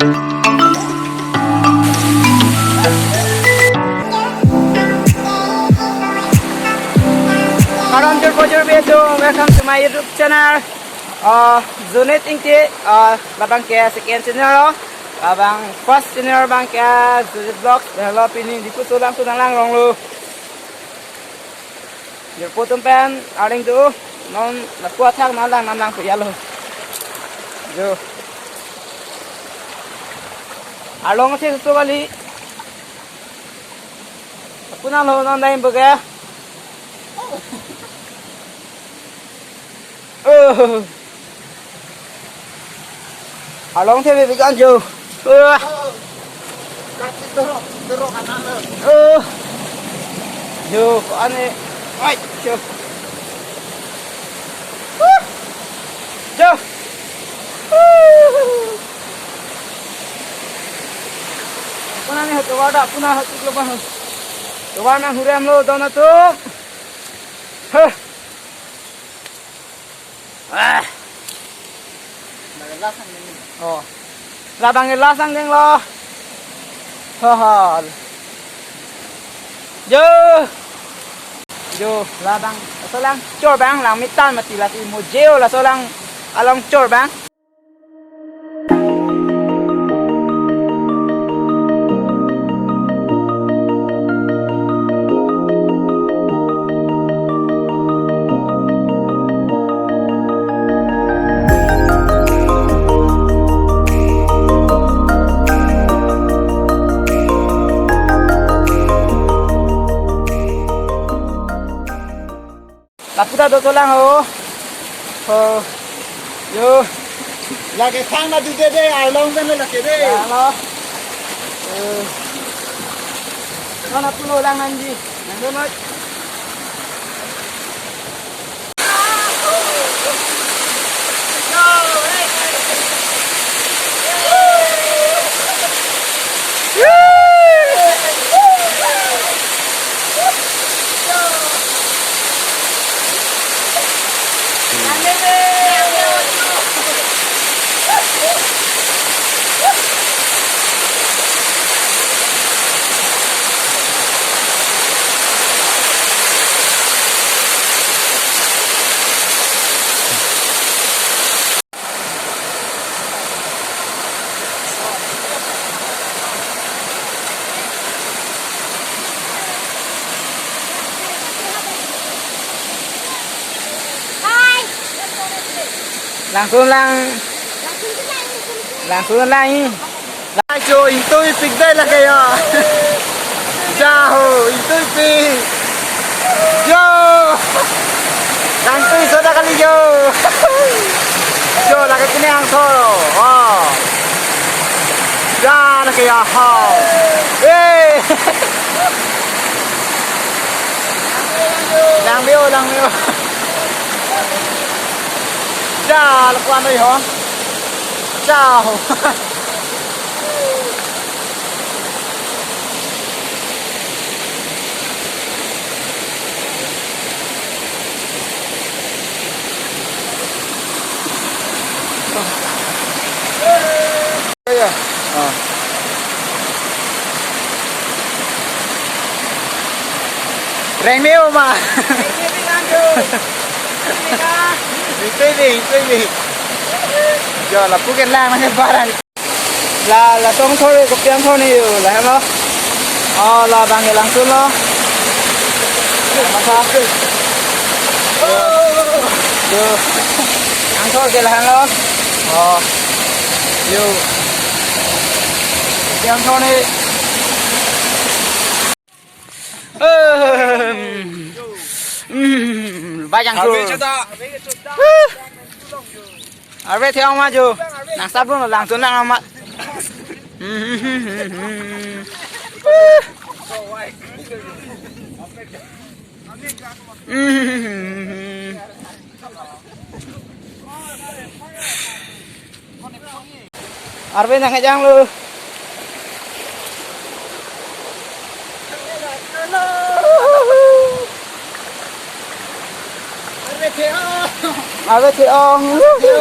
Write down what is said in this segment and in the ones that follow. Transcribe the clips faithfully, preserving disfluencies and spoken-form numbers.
Kardom jirpo jirpi atum, welcome to my YouTube channel. Uh, Junit Ingti, uh, labang ke second channel lo, labang first channel abang ke Junit Vlogs, lahelo pini Diphu aso alangtum nanglang ronglo. Jirpo atum pen arleng do, non lapu athak nanglang nanglang pu yalo. Jo. Arlong si susu kali. Aku nang lo non dai boga. Oh. Arlong the bikan jo. Oh. Kaki dorok, dorok anak lo. Oh. Jo, ko ane. Ai, jo. Uh. Jo. Uh. Puna ni hotu wada, puna hotu lo bang. Tovar nang hurem lo, don atum. Huh. Ah. Oh. Labang ke lasang deng lo. Ho, ho. Jo. Jo, labang. Laso along chor abang, lang mitan mati lasi mo jeo laso along, along chor abang. Lapu ta do tolang ho. Ho. Jo. Lake thang na dudede, arlong pen lake de. Ya, lo. Eh. Nona pulo lang nangji. Nang do noi. Langsun lang. Langsun lang. Ajo, ingtuipik dai lake ya. Jaho, ingtuipik. Jo. Langtui soda kali jo. Jo, lake pine angthor. Oh. Ja, lake ya, ho. Eh. Lang bio, lang bio. Ja, lapu-an noi ho. Jaho. Ya. Ah. Reng meu ma. Itu ini, itu ini. Jo, lapu ke lang nang barang. La, laso angthor ke kopi angthor ni yo, lahenlo. Oh, labang ke langsun lo. Masa. Yo. Yo. Angthor ke lahenlo. Oh. Yo. Kopi angthor ni. Ehm. Hmm, bajang tu. Arve the-ong ma jo. Nang sab dun lang tu nang amat. Hmm. Arve nang kejang lo. Arve the-ong. Arve the-ong. Yo.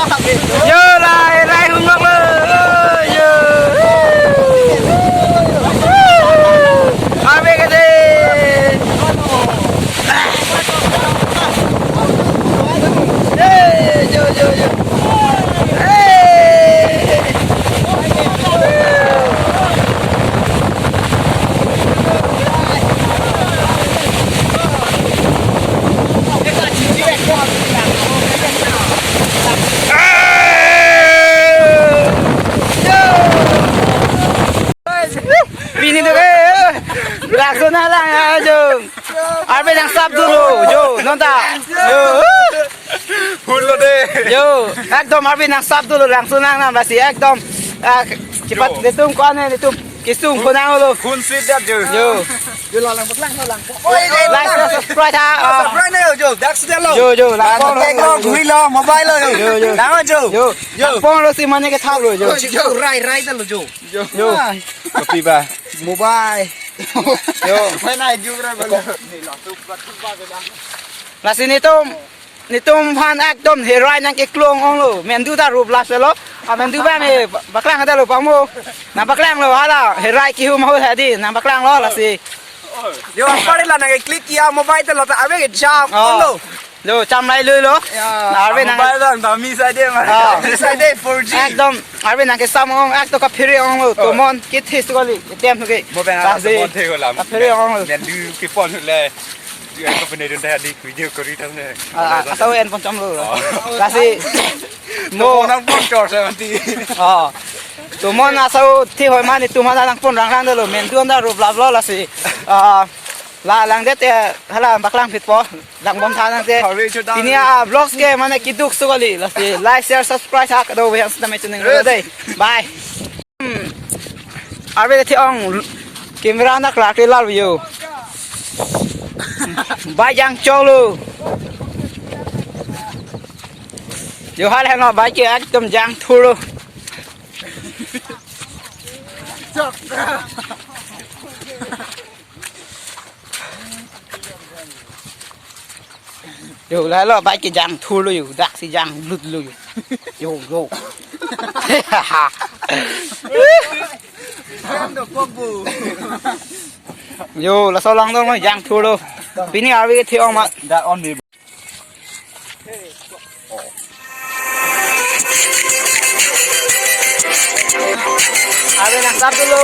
Yo, rai, rai, hunglok lo. Yo. Arve kate. Hey, yo, yo, yo. Hey. Pini tu ke, langsung na lang ajo. Arve nangsap dolo, yo, nonta. Yo. Hulo de. Yo, ekdom arve nangsap dolo, langsung nang nang basi ekdom. Ah, cepat. Yo. Netum ko-an netum kesung ko nang lo. Hun sweet dat jo. Yo. Yo, lo lang, lang, lo lang. Oi, like, subscribe ha. Ah. Subscribe ne jo, dak sida lo. Yo, yo, lang. Lang, tek lo, gui lo, mobile lo jo. Yo, yo. Lang jo. Yo. Yo. Pon lo si mane ke thap lo jo. Yo, rai, rai ta lo jo. Yo. Yo. Ah. Kopi ba? Mobile. Yo. Mana juga rai ba lo. Lasi netum, netum aphan ekdom herai nangkeklong ong lo. Mandu ta rup lap lo. Ah, mandu ba me paklang ta lo pamo. Nangpaklang lo hala. Herai kihum ho hadi. Nangpaklang lo lasi. Yo, pare la nangkeclick kiya mobile ta lo ta arve kecham. Oh. Ong lo. Lo, cham lai lui lo. Ya. Arve nang. Mobile dang dami saide ma. Ah. Dami saide four G. Ekdom arve nangkesam ong, ekdom kaphere ong lo. Oh. Tomon kithis kali. Tem ke. Mobile na. Tomon the ko lam. Kaphere ong lo. Mandu kepon le. Dia ko pene dun tadi video kori tam ne. Ah, ah, asau en pon cham lo. Oh. Lasi mo nang pon chor sa mati. Oh. Tomon asau thi hoi mani tomon nangpon rang rang lo. Mandu anta rup lap lo lasi. Ah, la lang det te hala paklang phit po. Lang bom tha nang te. Hari chuda. Pini a vlogs ke mane keduk su kali lasi. Like, share, subscribe ha kado we hang sita me chuning lo de. Bye. Hmm. Arve the-ong camera na klar ke lal yo. Bai jang chok lo. Yo hal heno bai ke ekdom jang thur lo. Yo, la lo bai ke jang thur lo yo, dak si jang lut lo yo. Yo, yo. Yo, laso lang dong lo jang thur lo. Pini arve the-ong ma. That on me. Arve nangsap dolo.